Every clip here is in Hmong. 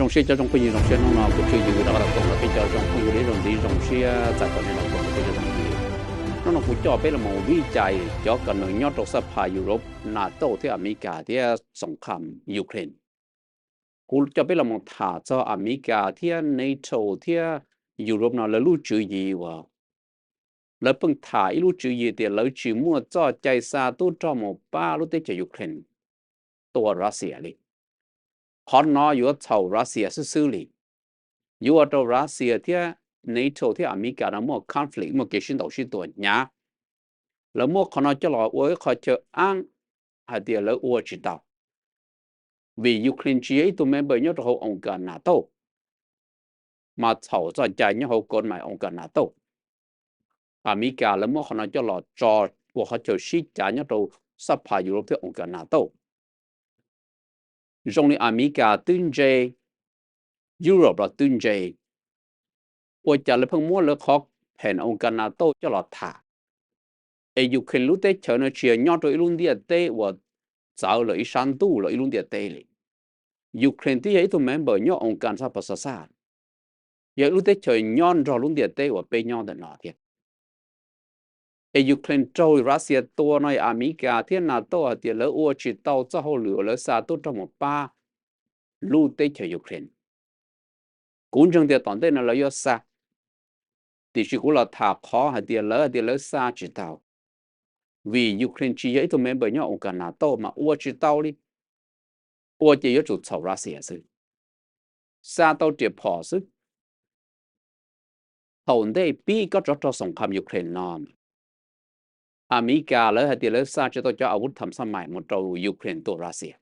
Zoo siab cov zoo phooj ywg, zoo siab hnub no kuv Tswv Yug rov qab los koom rau peb cov zoo phooj ywg li zoo ntiv zoo siab txais kom nej los koom rau peb cov zoo phooj ywg. Hnub no kuv coj peb los mus vij cais cov ka nees nyob rau xab pha Europe, NATO thiab Amelikas thiab xoom kham Ukraine. Kuv coj peb los mus tham txog Amelikas thiab NATO thiab Europe no lawv lub tswv yim uas lawv pheej tham ib lub tswv yim tias lawv tsis muaj txoj cai xa tub rog mus pab lub teb chaws Ukraine tua Russia li. Qhov no yuav txhaum Russia xwb xwb li. Yuav ua rau Russia thiab NATO thiab Amelikas no muaj conflict, muaj kev sib ntaus sib tua hnyav. Lawv muab qhov no coj los ua ib qho chaw aab hais tias lawv ua tsis tau, vim Ukraine tsis yog ib tug member nyob rau hauv oos kas NATO, mas txhaum txoj cai nyob hauv kov mais oos kas NATO. Amelikas lawv muab qhov no coj los tso ua qhov chaw sib cav nyob rau xab pha Europe thiab oos kas NATO. Zoo li Amelikas twb ntse, Europe los twb ntse, ua cas lawv pheej muab lawv qhov pheem oos kas NATO coj los tham? Es Ukraine lub teb chaws no tsis yog nyob rau ib lub ntiaj teb uas txawv lawm ib sab ntuj los ib lub ntiaj teb li. Ukraine twb yog ib tug member nyob oos kas xab pha xab xaj, yog ib lub teb chaws nyob nrog lub ntiaj teb uas peb nyob ntawm no thiab. Es Ukraine raug Russia tua no, Amelikas thiab NATO hais tias lawv ua tsis tau txoj hauj lwm uas lawv xa tub rog mus pab lub teb chaws Ukraine. Kuv ntseeg tias tom ntej no lawv yuav xa, tiam sis kuv los tham qhov hais tias lawv hais tias lawv xa tsis tau, vim Ukraine tsis yog ib tug member nyob oos kas NATO mas ua tsis tau li. Ua ces yuav tsum txhaum Russia xwb, xa tau riam phom xwb. Thaum ntej pib kob tsov rog xoom kham Ukraine no, Amelikas lawv hais tias lawv xa tsis tau cov a vuv tham xab mais mus rau Ukraine tua Russia,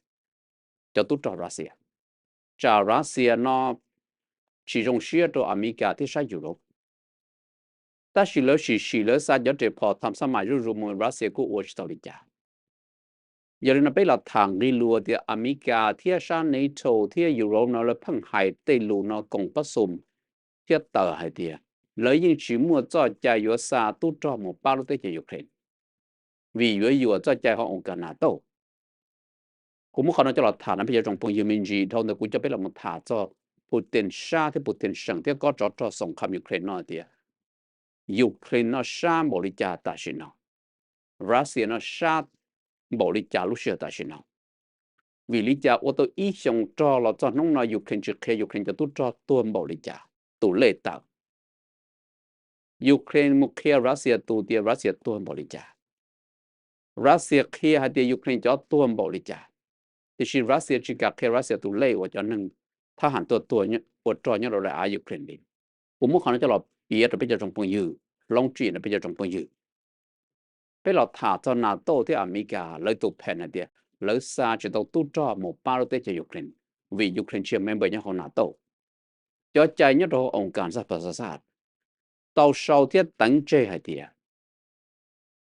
cov tub rog Russia. Tsam Russia no tsis zoo siab rau Amelikas thiab sab Europe. Tab sis lawv sim sim lawv xa cov riam phom tham xab mais zuj zus mus Russia kuj ua tsis tau li cas. Yog li no peb los tham nqi lus tias Amelikas thiab sab NATO thiab Europe no lawv pheej hais tej lus no koom pab xum thiab tawm hais tias lawv yeej tsis muaj txoj cai yuav xa tub rog mus pab lub teb chaws Ukraine, vim yuav yuam txoj cai hauv oos kas NATO. Kuv muab qhov no coj los tham no peb cov tsoom phooj ywg me ntsis, dhau ntawd kuv coj peb los mus tham txog Putin sab thiab Putin seem thiab kob tsov rog xoom kham Ukraine no tias Ukraine no sab npaum li cas tam sim no, Russia no sab npaum li cas lub sij hawm tam sim no. Vim li cas ua tau ib xyoos rog los txog hnub no Ukraine tsis qhia Ukraine cov tub rog tuag npaum li cas, tus lej tawm. Ukraine mus qhia Russia tus tias Russia tuag npaum li cas. Russia qhia hais tias Ukraine cov tuag npaum li cas, tiam sis Russia tsis kam qhia Russia tus lej uas cov neeg thab ham tuag tuag ua rog nyob rau daim av Ukraine li. Kuv muab qhov no coj los piav rau peb cov tsoom phooj ywg, hloov tswv yim rau peb cov tsoom phooj ywg. Peb los tham txog NATO thiab Amelikas lawv tus pheem hais tias lawv xa tsis tau tub rog mus pab lub teb chaws Ukraine, vim Ukraine tsis yog member nyob hauv NATO. Cov cai nyob rau hauv oos kas xab pha xab xaj tau sau thiab teev tseg hais tias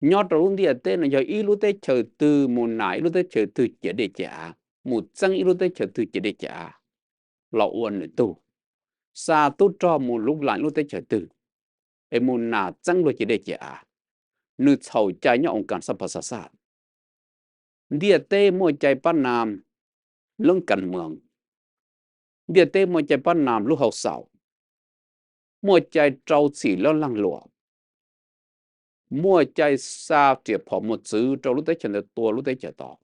nyob rau lub ntiaj teb no yog ib lub teb chaws twg mus nam ib lub teb chaws twg ciam dej ciam av, mus txeeb ib lub teb chaws twg ciam dej ciam av los ua nws tug, xa tub rog mus luv lam lub teb chaws twg, es mus nam txeeb luag ciam dej ciam av, nws txhaum cai nyob oos kas xab pha xab xaj. Ntiaj teb muaj cai pab nam lub kas moos, ntiaj teb muaj cai pab nam lub hauv xaus, muaj cai rau txim lub laag luam, muaj cai xa riam phom mus txwv rau lub teb chaws ntawd tua lub teb chaws tod,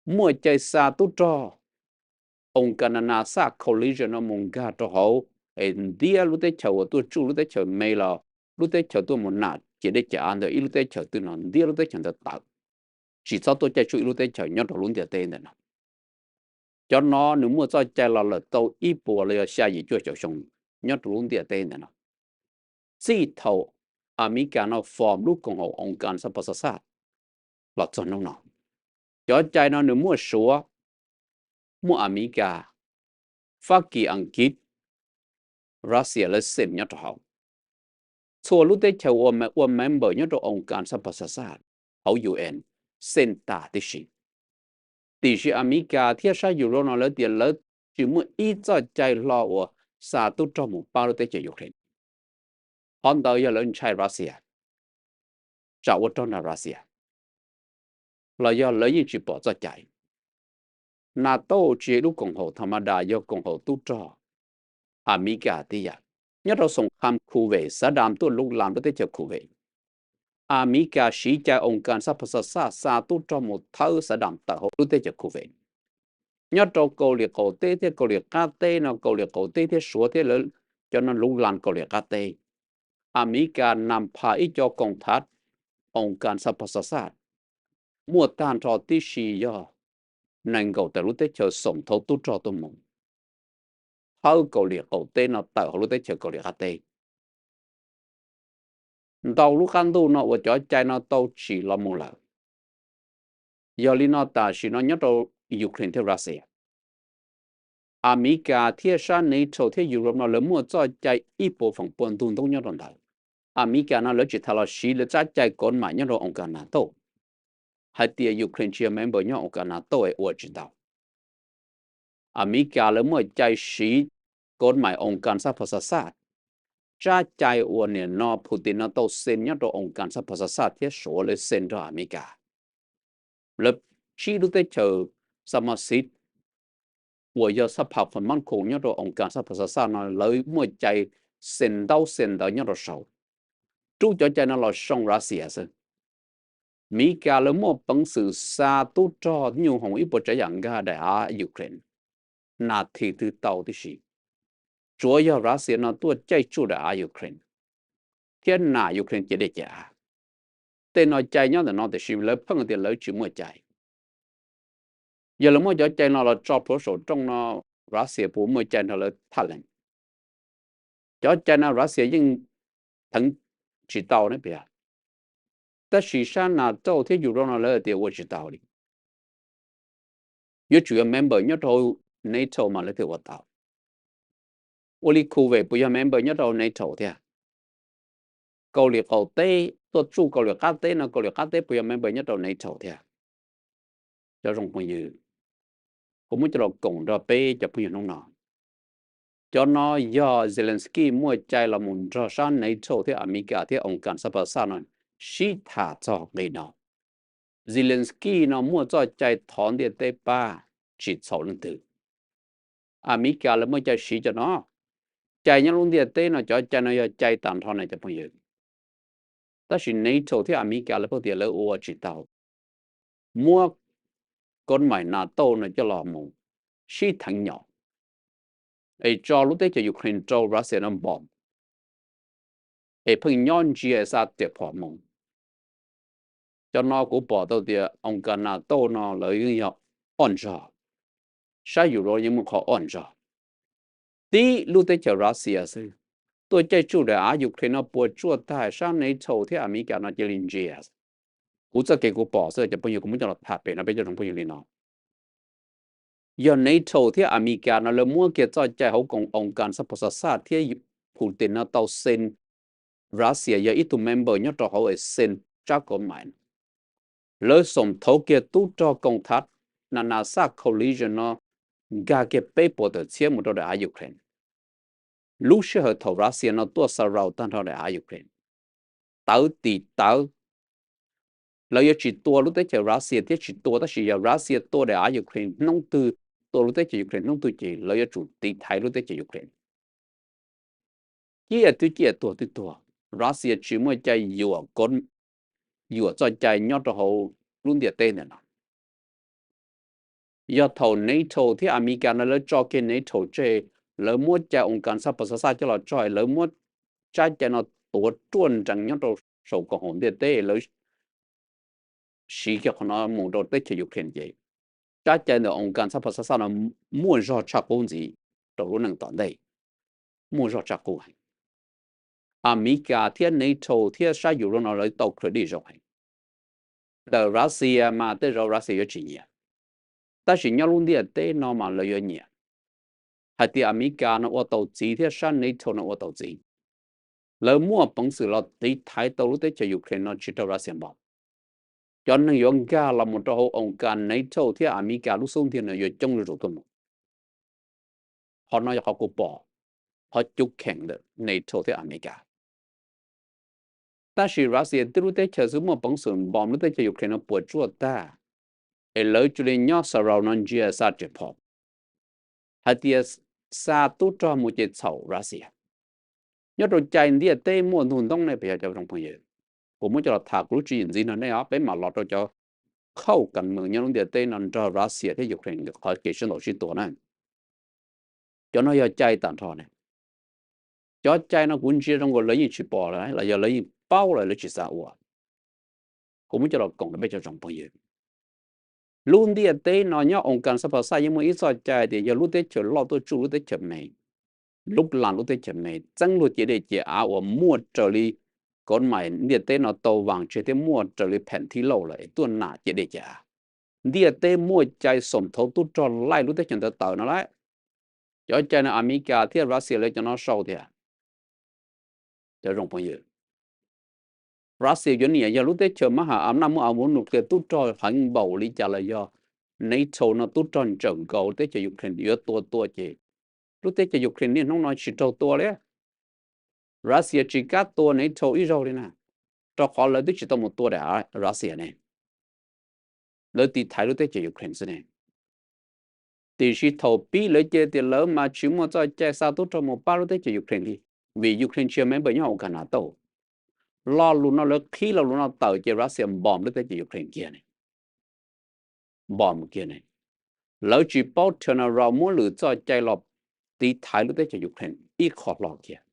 muaj cai xa tub rog oos kas na na xaj coalition no mus nkag rau hauv, es ntiab lub teb chaws uas tuaj tsuj lub teb chaws me los lub teb chaws tuaj mus nam ciam dej ciam av ntawd ib lub teb chaws twg no ntiab lub teb chaws ntawd tawm, tsis txhob tuaj caij tsuj ib lub teb chaws nyob rau lub ntiaj teb ntawm no. Cov no nws muaj txoj cai los lawm tau ib puas los yog xya yim cuaj caum xyoo nyob rau lub ntiaj teb ntawm no. Txij thaum Amelikas no form lub koom haum oos kas xab pha xab xaj los txog hnub no, cov cai no nws muaj Suav, muaj Amelikas, Fab Kis, Askiv, Russia lawv xeem nyob rau hauv. Txhua lub teb chaws uas ua member nyob rau oos kas xab pha xab xaj hauv U N xeem tas tib si. Tiam sis Amelikas thiab sab Europe no lawv tias lawv tsis muaj ib txoj cai hlo uas xa tub rog mus pab lub teb chaws Ukraine. Qhov ntawd yog lawv ntshai Russia, tsam ua rog nrog Russia, los yog lawv yeej tsis pom txoj cai. NATO tsis yog ib lub koom haum tham ma das, yog koom haum tub rog Amelikas tib yam. Nyob rau xoom kham Kuwait, Saddam tuaj lub las lub teb chaws Kuwait, Amelikas siv cai oos kas xab phas xas xaj xa tub rog mus thawb Saddam tawm hauv lub teb chaws Kuwait. Nyob rau Kaus Lim qaum teb thiab Kaus Lim qab teb no, Kaus Lim qaum teb thiab Suav thiab lawv cov no lub las Kaus Lim qab teb, Amelikas nas phas ib co koom thav oos kas xab phas xas xaj muaj tag nrho tib si yog nees nkaum tawm lub teb chaws xoom thaum tub rog tuaj mus thawb Kaus Lim qaum teb no tawm hauv lub teb chaws Kaus Lim qab teb. Ntau lub qab ntuj no uas cov cai no tau tsim los mus lawm. Yog li no tam sim no nyob rau Ukraine thiab Russia, Amelikas thiab sab NATO thiab Europe no lawv muaj txoj cai ib puas feem pua ntug ntoob nyob rau ntawd. Amelikas no lawv tsis tham los siv lawv tsab cai kov mais nyob rau oos kas NATO, hais tias Ukraine tsis yog member nyob oos kas NATO es ua tsis tau. Amelikas lawv muaj cai siv kov mais oos kas xab phas xas xaj, tsab cai uas nim no Putin no tau xees nyob rau oos kas xab phas xas xaj thiab Suav lawv xees nrog Amelikas. Lawv tsib lub teb chaws xab mas xiv uas yog xab phas fam mab khoom nyob rau oos kas xab phas xas xaj no lawv muaj cai xees ntaub xees ntawv nyob rau saud. Rub cov cai no los soo Russia xwb. Amelikas lawv muaj peev xwm xa tub rog nyuj hoom ib puas tsav yam nkag daim av Ukraine, nas this twg tau tib si. Tsuav yog Russia no tuaj caij tsuj daim av Ukraine thiab nam Ukraine cia dej cia av. Tej no cai nyob ntawm no tiam sis lawv pheej tias lawv tsis muaj cai. Yog lawv muab cov cai no los tso plhuav saum rooj no, Russia puas muaj cai nrog lawv thaj lees? Cov cai no Russia yeej theev tsis tau ne, tab sis sab NATO thiab Europe no lawv tias ua tsis tau li. Yuav tsum yog member nyob rau NATO mas lawv thiaj ua tau. Ua li Kuwait puas yog member nyob rau NATO thiab? Kaus Lim qaum teb tuaj tsuj Kaus Lim qab teb no, Kaus Lim qab teb puas yog member nyob rau NATO thiab? Cov zoo phooj ywg, kuv muab coj los koom nrog peb cov phooj ywg hnub no. Cov no yog Zelensky muaj cai los mus nrog sab NATO thiab Amelikas thiab oos kas xab phas xaj no sib tham txog nqi no. Zelensky no muaj txoj cai thov ntiaj teb pab tsis txhaum leej twg. Amelikas lawv muaj cai siv cov no. Cai nyob lub ntiaj teb no cov cai no yog cai tag nrho na cov phooj ywg. Tab sis NATO thiab Amelikas lawv pheej tias lawv ua tsis tau. Muab kov mais NATO no coj los mus sib theev nyom es tso lub teb chaws Ukraine rau Russia no npom es pheej nyob ntsia xa riam phom mus. Cov no kuv pom tau tias oos kas NATO no lawv yeej yog ob ntsog, sab Europe yeej muaj qhov ob ntsog. Tib lub teb chaws Russia xwb tuaj caij tsuj daim av Ukraine no puas tsuaj tag, sab NATO thiab Amelikas no cia li ntsia. Kuv txoj kev kuv pom xwb cov phooj ywg, kuv muab coj los tham pem no peb cov zoo phooj ywg li no. Yog NATO thiab Amelikas no lawv muab kiag txoj cai hauv koom oos kas xab phas xas xaj thiab Putin no tau xees Russia yog ib tug member nyob rau hauv es xees tsab kov mais, lawv xoom thauv kiag tub rog koom thav na na xaj coalition no nkag kiag peb puas tawm txhiab mus rau daim av Ukraine. Lub sij hawm thaum Russia no tuaj xa raus tag nrho daim av Ukraine, tawv tis tawv, lawv yuav tsis tua lub teb chaws Russia thiab tsis tua, tab sis yog Russia tua daim av Ukraine hnub twg, tua lub teb chaws Ukraine hnub twg ces lawv yuav tsum tiv thaiv lub teb chaws Ukraine. Ciaj twb ciaj tuag twb tuag, Russia tsis muaj cai yuam txoj cai nyob rau hauv lub ntiaj teb ntawm no. Yog thaum NATO thiab Amelikas no lawv tso kiag NATO tseg, lawv muab cai oos kas xab phas xas xaj coj los tso, lawv muab tsab cai no tuav ruaj nrees nyob rau saum koom haum ntiaj teb, lawv siv kiag qhov no mus rau teb chaws Ukraine ces tsab cai ntawm oos kas xab phas xas xaj no muaj zog tshaj qub ntxiv rau lub neej tom ntej, muaj zog tshaj qub heev. Amelikas thiab NATO thiab sab Europe no lawv tau credit zoo heev. Ntawm Russia mas tej zaum Russia yuav tsis nyiam, tab sis nyob lub ntiaj teb no mas lawv yuav nyiam hais tias Amelikas no ua tau txiv thiab sab NATO no ua tau txiv. Lawv muaj peev xwm los tiv thaiv tau lub teb chaws Ukraine no tsis raug Russia npom. Cov neeg yuav nkag los mus rau hauv oos kas NATO thiab Amelikas lub xub ntiag no yuav coob zuj zus tuaj mus. Qhov no yog qhov kuv pom, qhov cub kheem ntawm NATO thiab Amelikas. Tab sis Russia tib lub teb chaws xwb muaj peev xwm npom lub teb chaws Ukraine no puas tsuaj tag. es lawv cia li nyob xa rau no ntsia xa riam phom hais tias xa tub rog mus ces txhaum Russia. Nyob rau cai ntiaj teb muaj ntug ntoob ne peb yog cov zoo phooj ywg, kuv muab coj los tham kuv lub tswv yim ntxiv no nej os, peb mam los rau cov khauj kas mees nyob lub ntiaj teb no nrog Russia thiab Ukraine qhov kev sib ntaus sib tua na. Cov no yog cai tag nrho ne. Cov cai no kuv ntsia zoo nkaus lawv yeej tsis pom lawm los yog lawv yeej paub lawm lawv tsis xav ua. Kuv muab coj los koom rau peb cov zoo phooj ywg. Lub ntiaj teb no nyob oo kas xab phas xaj yeej muaj ib txoj cai tias yog lub teb chaws loj tuaj tsuj lub teb chaws me, lub las lub teb chaws me, txeeb luag ciam dej ciam av uas muaj raws li kov mais ntiaj teb no tau vas tseg thiab muaj raws li pheem thib lauj lawm es tuaj nam ciam dej ciam av. Ntiaj teb muaj cai xoom thaum tub rog laij lub teb chaws ntawd tawm no lawm. Cov cai no Amelikas thiab Russia lawv cov no sau tias, cov zoo phooj ywg, Russia yuav niam yog lub teb chaws mab has av naj muaj av muv nuclear tub rog heev npaum li cas los yog NATO no tub rog ntsawm nkaus teb chaws Ukraine yuav tua tua ces lub teb chaws Ukraine niaj hnub no tsis raug tua li. Russia tsis kam tua NATO ib zaug li na, rau qhov lawv twb tsis tau mus tua daim av Russia ne, lawv tiv thaiv lub teb chaws Ukraine xwb ne. Tiam sis thaum pib lawv cia tias lawv mas tsis muaj txoj cai xa tub rog mus pab lub teb chaws Ukraine li, vim Ukraine tsis yog member nyob hauv kas NATO. Lo lus no lawv qhib lo lus no tawm ces Russia npom lub teb chaws Ukraine kiag ne, npom kiag ne. Lawv tsis paub turn around muab lwm txoj cai los tiv thaiv lub teb chaws Ukraine ib qho hlo kiag.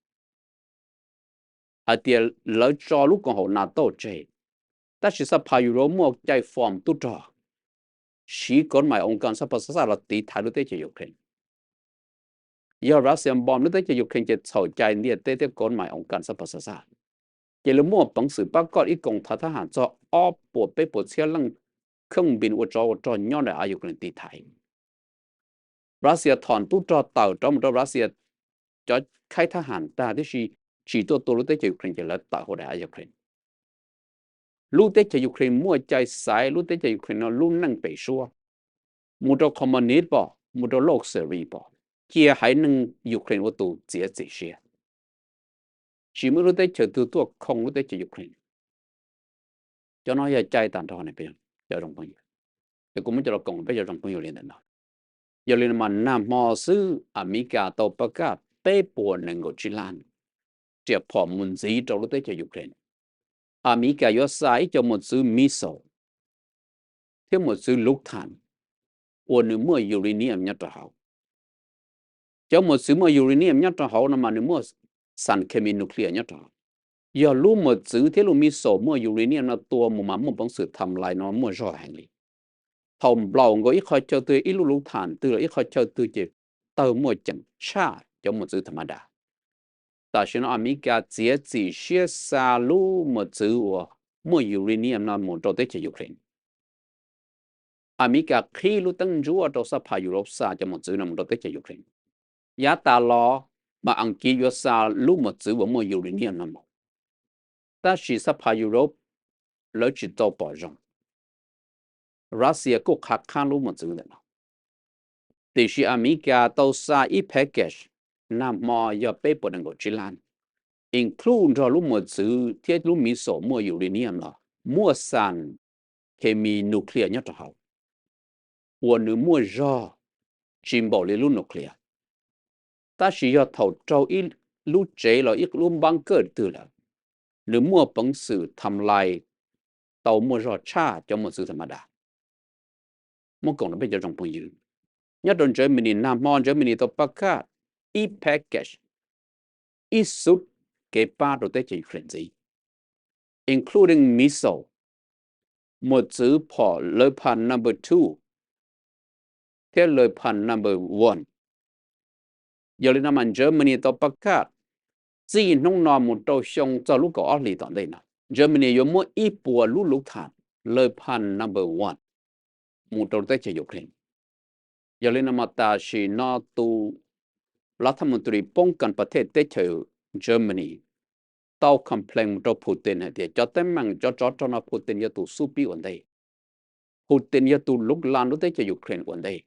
Hais tias lawv tso lub koom haum NATO tseg, tab sis xab phas Europe muaj cai form tub rog, siv kov mais oo kas xab phas xaj los tiv thaiv lub teb chaws Ukraine. Yog Russia npom lub teb chaws Ukraine ces txhaum cai ntiaj teb thiab kov mais oo kas xab phas xaj, ces lawv muaj peev xwm pab koj ib koom thav thab ham txog ob puas peb puas txhiab leej khooj npis ua tsov ua rog nyob daim av Ukraine tiv thaiv. Russia thom tub rog tawm rov mus rau Russia cov khaib thab ham tag tib si, tsis tuaj tua lub teb chaws Ukraine ces lawv tawm hauv daim av Ukraine. Lub teb chaws Ukraine muaj cai xaiv lub teb chaws Ukraine no lub neej pem suab, mus rau communist pom, mus rau loj xeries pom, cia haiv neeg Ukraine ua tus txiav txim siab, tsis muaj lub teb chaws twg tuaj khoo lub teb chaws Ukraine. Cov no yog cai tag nrho ne, cov zoo phooj ywg, es kuv muab coj los koom peb cov zoo phooj ywg li ntawm no. Yog li no mas nag hmo xwb Amelikas tau pab kaj peb puas nees nkaum tsib lab riam phom mus ntxiv rau lub teb chaws Ukraine. Amelikas yuav xa ib co mos txwv missile thiab mos txwv lub thas uas nws muaj uranium nyob rau hauv. Cov mos txwv muaj uranium nyob rau hauv no mas nws muaj xas khes mis nuclear nyob rau hauv. Yog lub mos txwv thiab lub missile muaj uranium no tua mus mas muaj peev xwm tham lais no muaj zog heev li. Thaum nplaum nkaus ib qho chaw twg, ib lub lub thas twg los ib qho chaw twg ces tawg muaj ceem tshaj cov mos txwv tham ma das. Tam sim no Amelikas txiav txim siab xa lub mos txwv uas muaj uranium no mus rau teb chaws Ukraine. Amelikas qhib lub teeb ntsuab rau xab phas Europe xa cov mos txwv no mus rau teb chaws Ukraine. Yav tas los mas Askiv yuav xa lub mos txwv uas muaj uranium no mus, tab sis xab phas Europe lawv tsis tau pom zoo. Russia kuj qha qhab lub mos txwv ntawm no. Tiam sis Amelikas tau xa ib package nag hmo yog peb puas nees nkaum tsib lab, include nrog lub mos txwv thiab lub missile muaj uranium los muaj xas khes mis nuclear nyob rau hauv, uas nws muaj zog tsis npaum li lub nuclear. Tab sis yog thaum raug ib lub tsev los ib lub npab kaj twg lawm, nws muaj peev xwm tham lais tau muaj zog tshaj cov mos txwv tham ma das. Muab koom rau peb cov zoo phooj ywg, nyob rau Germany nag hmo Germany tau pab kaj ib package, ib xub kev pab rau teb chaws Ukraine ntxiv, including missile, mos txwv phom Leopard number two thiab Leopard number one. Yog li no mas Germany tau pab kaj txij hnub no mus rau xyoo txog lub kaum ob hlis tom ntej no, Germany yuav muab ib puas lub lub thas Leopard number one mus rau teb chaws Ukraine. Yog li no mas tam sim no tus lav thaj mus tus ris poob kas pas thej teb chaws Germany tau complain mus rau Putin hais tias cov teeb meem cov tsov rog no Putin yog tus xub pib ua ntej. Putin yog tus lub la lub teb chaws Ukraine ua ntej.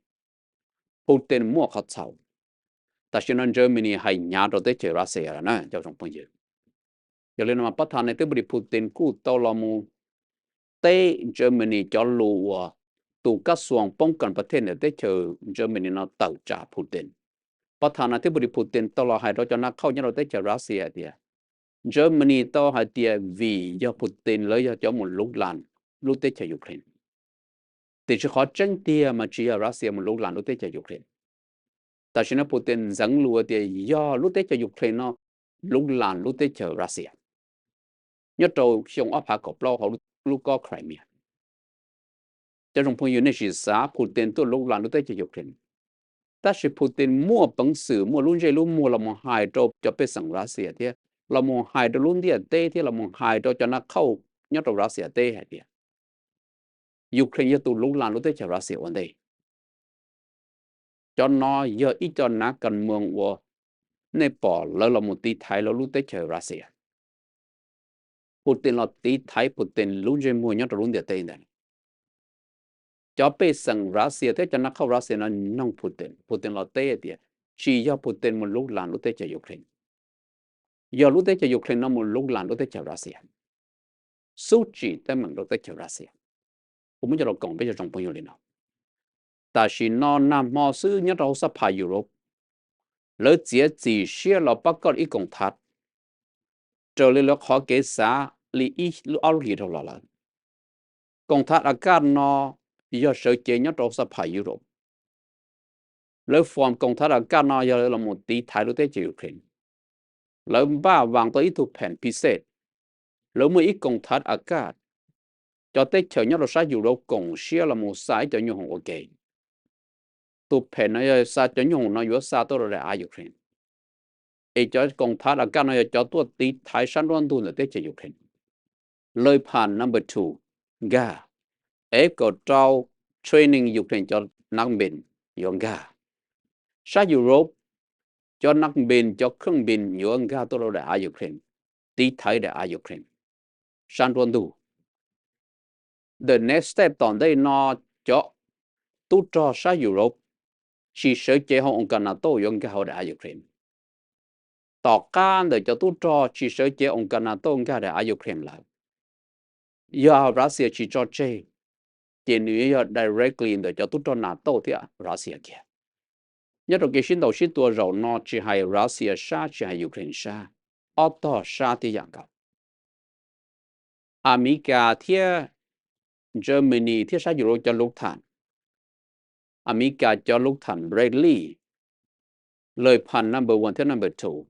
Putin muaj qhov txhaum. Tam sim no Germany hais hnyav rau teb chaws Russia lawm na cov zoo phooj ywg. Yog li no mas pab thas ne twb pw Putin kuj tau los mus teb Germany cov lus uas tus kab xuas poob kas pas thej ntawm teb chaws Germany no tawm tsam Putin. Pov thawj no thiab pus tis Putin tau los hais rau cov nav khauj nyob rau teb chaws Russia hais tias Germany tau hais tias vim yog Putin lawv yog cov mus luv las lub teb chaws Ukraine. Tiam sis qhov tseeb tiag mas tsis yog Russia mus luv las lub teb chaws Ukraine. Tam sim no Putin ntxeev lus tias yog lub teb chaws Ukraine no luv las lub teb chaws Russia nyob rau xyoo ob phav kaum plaub hauv lub kob Crimea. Cov zoo phooj ywg, nej sim xav Putin tuaj luv las lub teb chaws Ukraine, tab sis Putin muaj peev xwm muaj lub ntsej lub muag los mus hais rau cov pej xeem Russia thiab los mus hais rau lub ntiaj teb thiab los mus hais rau cov nav khauj nyob rau Russia teb hais tias Ukraine yog tus luv las lub teb chaws Russia ua ntej. Cov no yog ib co nav kas moos uas nej pom lawv los mus tiv thaiv lawv lub teb chaws Russia. Putin los tiv thaiv Putin lub ntsej muag nyob rau lub ntiaj teb ntawd. Cov pej xeem Russia thiab cov nav khauj Russia no noog Putin, Putin los teb tias tsis yog Putin mus luv las lub teb chaws Ukraine, yog lub teb chaws Ukraine no mus luv las lub teb chaws Russia, xub tsim teeb meem rau teb chaws Russia. Kuv muab coj los koom peb cov zoo phooj ywg li no. Tam sim no nag hmo xwb nyob rau hauv xab phas Europe, lawv txiav txim siab los pab koj ib koom thav raws li lawv qhov kev xav li ib lub ob lub hlis dhau los lawm. Koom thav ATACMS no yog sawv cev nyob rau xab phas Europe. Lawv fom koom thav ATACMS no yog lawv los mus tiv thaiv lub teb chaws Ukraine. Lawv npaj vas tau ib tug phem pis xej, lawv muaj ib koom thav ATACMS, cov teb chaws nyob rau sab Europe koom siab los mus xa ib cov nyuj hoom ua ke. Tus phem no yog xa cov nyuj hoom no yuav xa tuaj rau daim av Ukraine. Es cov koom thav ATACMS no yog cov tuaj tiv thaiv sab nruab ntug ntawm teb chaws Ukraine. Leopard number two, nkag. F kaum rau training Ukraine cov nav npes yuav nkag. Sab Europe, cov nav npes, cov khab npes yuav nkag tuaj rau daim av Ukraine, tiv thaiv daim av Ukraine sab nruab ntug. The next step tom ntej no, cov tub rog sab Europe tsis sawv cev hauv oos kas NATO yuav nkag hauv daim av Ukraine. Tom qab ntawm cov tub rog tsis sawv cev oos kas NATO nkag daim av Ukraine lawm, yog Russia tsis tso tseg, ces nws yuav yog directly ntawm cov tub rog NATO thiab Russia kiag. Nyob rau kev sib ntaus sib tua zaum no tsis hais Russia sab tsis hais Ukraine sab, ob tog sab tib yam nkaus. Amelikas thiab Germany thiab sab Europe cov luv thas, Amelikas cov luv thas Bradley, Leopard number one thiab number two,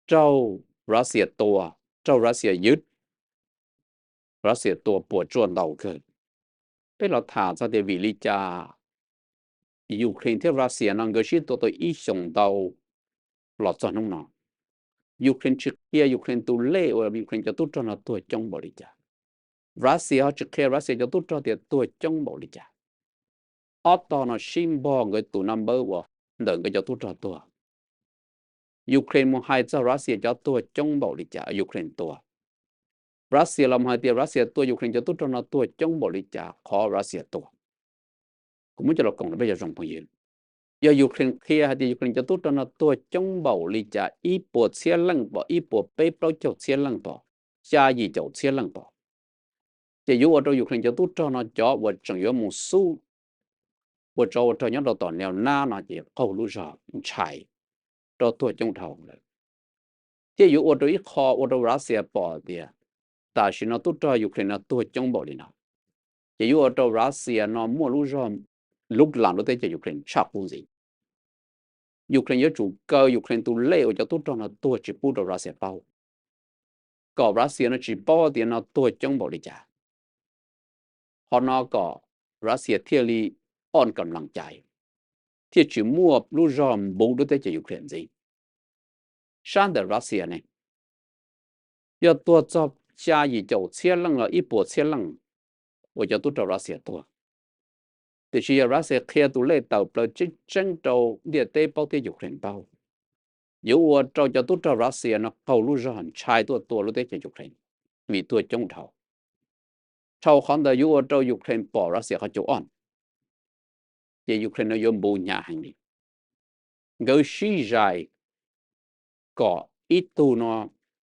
raug Russia tua, raug Russia ywj, Russia tua puas tsuaj ntau kawg. Peb los tham txog tias vim li cas Ukraine thiab Russia no nkawd sib tua tau ib xyoos ntau los txog hnub no, Ukraine tsis qhia Ukraine tus lej uas Ukraine cov tub rog no tuag coob npaum li cas. Russia ho tsis qhia Russia cov tub rog tias tuag coob npaum li cas. Ob tog no sib npog nkawd tus naj npawb uas ntawm nkawd cov tub rog tuag. Ukraine mus hais txog Russia cov tuag coob npaum li cas Ukraine tua. Russia los mus hais tias Russia tua Ukraine cov tub rog no tuag coob npaum li cas qhov Russia tua. Kuv muab coj los koom rau peb cov zoo phooj ywg. Yog Ukraine qhia hais tias Ukraine cov tub rog no tuag coob npaum li cas, ib puas txhiab leej pom, ib puas peb plaub caug txhiab leej pom, xya yim caum txhiab leej pom, ces yuav ua rau Ukraine cov tub rog no cov uas tseem yuav mus xub ua tsov ua rog nyob rau tom neo nab no ces qaug lub zog ntshai rau tuag coob dhau lawm. Thiab yuav ua rau ib qho ua rau Russia pom tias tam sim no tub rog Ukraine no tuag coob npaum li no, ces yuav ua rau Russia no muaj lub zog luv las lub teb chaws Ukraine tshaj qub ntxiv. Ukraine yuav tsum kaw Ukraine tus lej uas cov tub rog no tuag tsis pub rau Russia paub, kom Russia no tsis paub tias no tuag coob npaum li cas. Qhov no kom Russia thiaj li on kam lam cai, thiaj tsis muaj lub zog npuv lub teb chaws Ukraine ntxiv. Sab ntawm Russia ne, yog tuag txog xya yim caum txhiab leej los ib puas txhiab leej uas cov tub rog Russia tuag. Tiam sis yog Russia qhia tus lej tawm plaws tseeb tseeb rau ntiaj teb paub thiab Ukraine paub, yuav ua rau cov tub rog Russia no qaug lub zog ntshai tuaj tua lub teb chaws Ukraine, vim tuag coob dhau. Dhau qhov ntawd yuav ua rau Ukraine pom Russia qhov cub ob, ces Ukraine no yuav npuv hnyav heev li. Nkawd sib zais kom ib tug no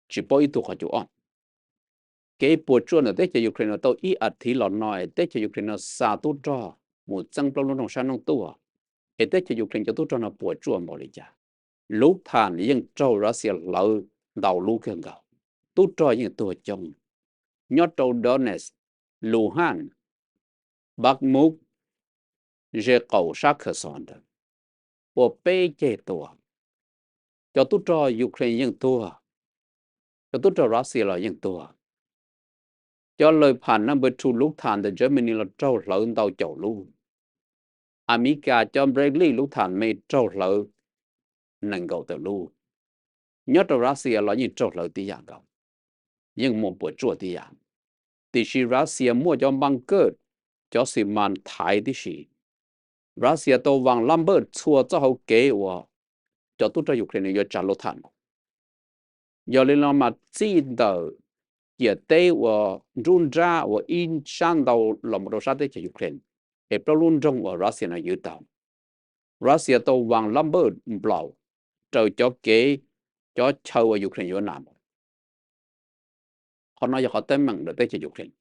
tsis paub ib tug qhov cub ob. Kev puas tsuaj ntawm teb chaws Ukraine no tau ib as thiv los no es teb chaws Ukraine no xa tub rog mus txeeb plaub lub nroog sab hnub tuaj, es teb chaws Ukraine cov tub rog no puas tsuaj npaum li cas? Lub thas yeej raug Russia hlawv ntau lub kawg nkaus, tub rog yeej tuag coob. Nyob rau Donetsk, Luhansk, Bakhmut, ze qaum sab Kherson ntawd, ua peb ceg tua. Cov tub rog Ukraine yeej tuag, cov tub rog Russia los yeej tuag. Cov Leopard number two lub thas ntawm Germany los raug hlawv ntau caum lub. Amelikas cov Bradley lub thas me raug hlawv nees nkaum tawm lub. Nyob rau Russia los yeej raug hlawv tib yam nkaus, yeej muaj puas tsuaj tib yam. Tiam sis Russia muaj cov bunker, cov xi mas thaiv tib si. Russia tau vas lab npawj txhua txoj hauv kev uas cov tub rog Ukraine yuav tsa lub thas. Yog li no mas txij ntawm ciam teb uas nruab nrab uas ib sab ntau los mus rau sab teb chaws Ukraine, es plaub lub nroog uas Russia no ywj tau, Russia tau vas lab npawj nplaum raws cov kev, cov chaw uas Ukraine yuav nam. Qhov no yog qhov teeb meem ntawm teb chaws Ukraine,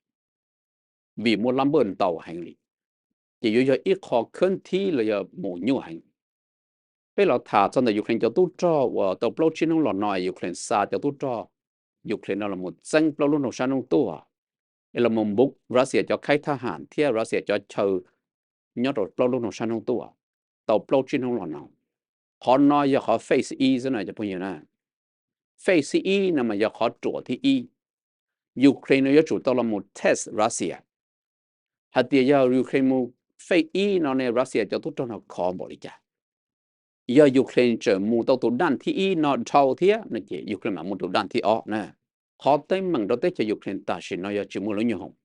vim muaj lab npawj ntau heev li, ces yuav yog ib qho khab thib los yog mus nyuaj heev. Peb los tham txog ntawm Ukraine cov tub rog uas tau plaub tsib hnub los no es Ukraine xa cov tub rog Ukraine no los mus txeeb plaub lub nroog sab hnub tuaj, es los mus npuv Russia cov khaib thab ham thiab Russia cov chaw nyob rau plaub lub nroog sab hnub tuaj tau plaub tsib hnub los no. Qhov no yog qhov phase ib xwb na cov phooj ywg na. Phase ib no mas yog qhov ruam thib ib. Ukraine no yuav tsum tau los mus test Russia hais tias yog Ukraine mus phase ib no ne Russia cov tub rog no khov npaum li cas. Yog Ukraine tseem mus tau tus daj thib ib no dhau thiab no ces Ukraine mam mus tus daj thib ob na. Qhov teeb meem rau teb chaws Ukraine tam sim no yog tsis muaj lub nyuag hoom.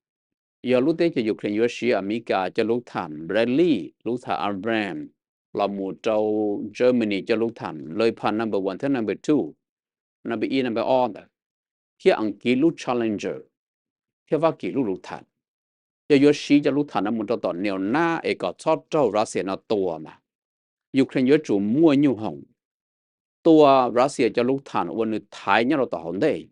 Yog lub teb chaws Ukraine yuav siv Amelikas cov lub thas Bradley, lub thas Abrams, los mus rau Germany cov lub thas Leopard number one thiab number two, number ib number ob ntawd, thiab Askiv lub Challenger, thiab Fab Kis lub lub thas. Yog yuav siv cov lub thas no mus rau tom niam nab es kom txhob raug Russia no tua mas, Ukraine yuav tsum muaj nyuag hoom tua Russia cov lub thas ua nws thaiv nyob rau tom hauv ntej,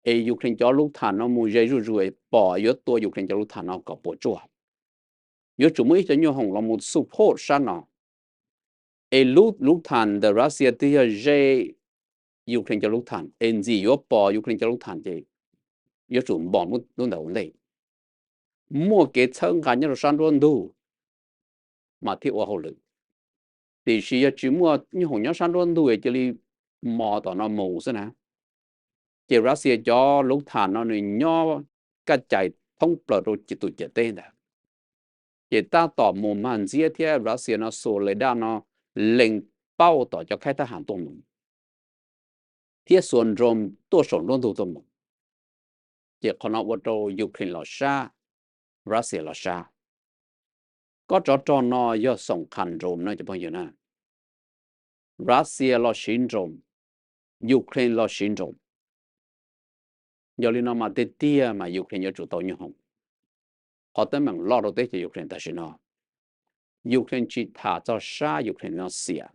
es Ukraine cov lub thas no mus ze zuj zus es pom yuav tua Ukraine cov lub thas no kom puas tsuaj. Yuav tsum muaj ib cov nyuag hoom los mus support sab no, es lub lub thas ntawm Russia twb yog ze Ukraine cov lub thas es ntxim yuav pom Ukraine cov lub thas ces yuav tsum npog lub ntawd ua ntej. Muaj kev txhawb nqa nyob rau sab nruab ntug mas thiaj ua hauj lwm. Tiam sis yog tsis muaj nyuag hoom nyob sab nruab ntug cia li mos tom no mus xwb na, ces Russia cov lub thas no nws nyob kaj cais thoob plaws rau tus ciam teb ntawd, ces tab tom mus mag ntxiab thiab Russia no xuas radar no lees paub tom cov khaib thab ham tuaj mus, thiab xuas drone tuaj saum nruab ntug tuaj mus, ces qhov no ua rau Ukraine los sab, Russia los sab. Kob tsov rog no yog xoom qhas drone no cov phooj ywg na. Russia los siv drone, Ukraine los siv drone. Yog li no mas tiag tiag mas Ukraine yuav tsum tau nyuag hoom. Qhov teeb meem loj rau teb chaws Ukraine tam sim no, Ukraine tsis tham txog sab Ukraine no xiam,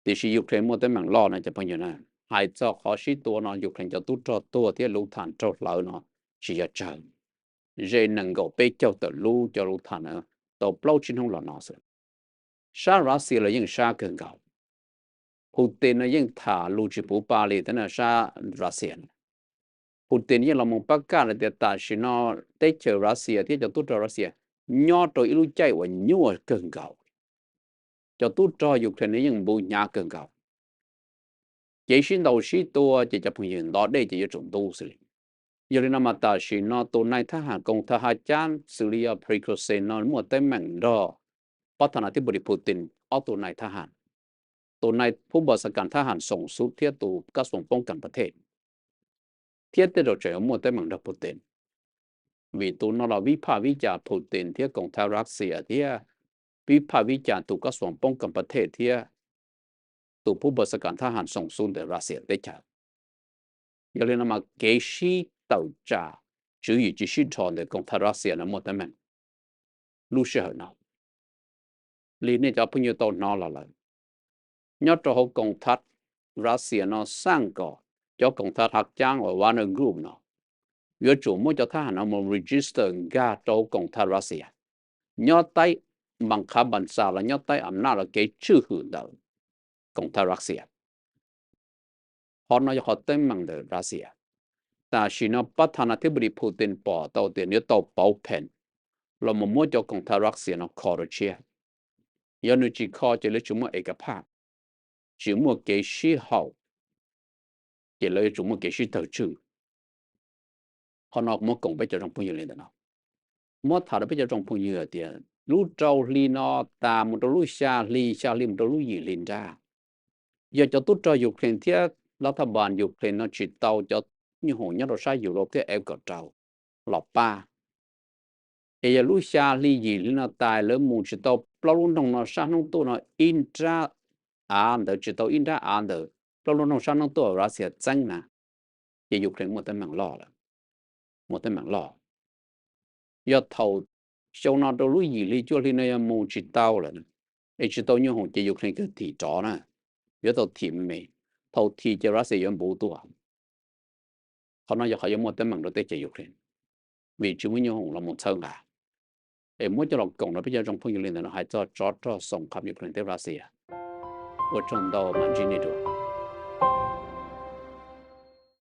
tiam sis Ukraine muaj teeb meem loj no cov phooj ywg na. Hais txog qhov sib tua no Ukraine cov tub rog tuag thiab lub thas raug hlawv no tsis yog tsawg, ze nees nkaum peb caug tawm lub cov lub thas na, tau plaub tsib hnub los no xwb. Sab Russia los yeej sab kawg nkaus. Putin no yeej tham lus tsis puv pa li thiab na sab Russia. Putin yeej los mus pab kaj hais tias tam sim no teb chaws Russia thiab cov tub rog Russia nyob rau ib lub caij uas nyuaj kawg nkaus. Cov tub rog Ukraine no yeej npuv hnyav kawg nkaus. Kev sib ntaus sib tua ces cov phooj ywg nto dej ces yuav tsum ntub xwb li. Yog li no mas tam sim no tus nais thab ham koom thab ha cab xws li yog Prigozhin no muaj teeb meem nrog pab thas nas thib pus lis Putin ob tug nais thab ham, tus nais phub npos xas kas thab ham Xoom Xub thiab tus kab xoom poob kas pas thej, thiab tej zaum tseem yuav muaj teeb meem nrog Putin. Vim tus no los vib phaj vib cas Putin thiab koom thab Russia thiab vib phaj vib cas tus kab xoom poob kas pas thej thiab tus phub npos xas kas thab ham Xoom Xub ntawm Russia teb chaws. Yog li no mas kev sib tawm tsam tswv yim tsis sib dhos ntawm koom thab Russia no muaj teeb meem lub sij hawm no. Li nej cov phooj ywg tau hnov los lawm, nyob rau hauv koom thab Russia no xaj kom cov koom thab ha cab uas Wagner Group no yuav tsum muab cov thab ham no mus register nkag rau koom thav Russia, nyob taib npas qhav npas xas los nyob taib am naj los kev tswj hwm ntawm koom thav Russia. Qhov no yog qhov teeb meem ntawm Russia. Tam sim no pab tha na thib pus dis Putin pom tau tias nws yuav tau pauv pheej los mus muab cov koom thav Russia no kho rau tshiab. Yog nws tsis kho ces lawv tsis muaj ekaphaj, tsis muaj kev sib haum, ces lawv yuav tsum muaj kev sib tawg tswj. Qhov no muab koom peb cov zoo phooj ywg li ntawm no. Muab tham rau peb cov zoo phooj ywg tias lub rau hli no tas mus rau lub xya hli, xya hli mus rau lub yim hli nrab, yog cov tub rog Ukraine thiab lab thaj npas Ukraine no tsis tau cov nyuj hoom nyob rau sab Europe thiab F kaum rau los pab, es yog lub xya hli yim hli no tas lawv mus tsis tau plaub lub nroog no sab hnub tuaj no ib nrab av ntawd, tsis tau ib nrab av ntawm plaub lub nroog sab hnub tuaj Russia txeeb na, ces Ukraine muaj teeb meem loj lawm, muaj teeb meem loj. Yog thaum xyoo no rau lub yim hli cuaj hli no yog mus tsis tau lawm, es tsis tau nyuj hoom ces Ukraine kawg thim rov na, yuav tau thim me, thaum thim ces Russia yuav npuv tuaj. Qhov no yog qhov yuav muaj teeb meem rau teb chaws Ukraine, vim tsis muaj nyuj hoom los mus txhawb nqa. Es muab coj los koom rau peb cov zoo phooj ywg li ntawm no hais txog tsov rog xoom qham Ukraine thiab Russia. Ua tsaug ntau mas ntsib nej dua.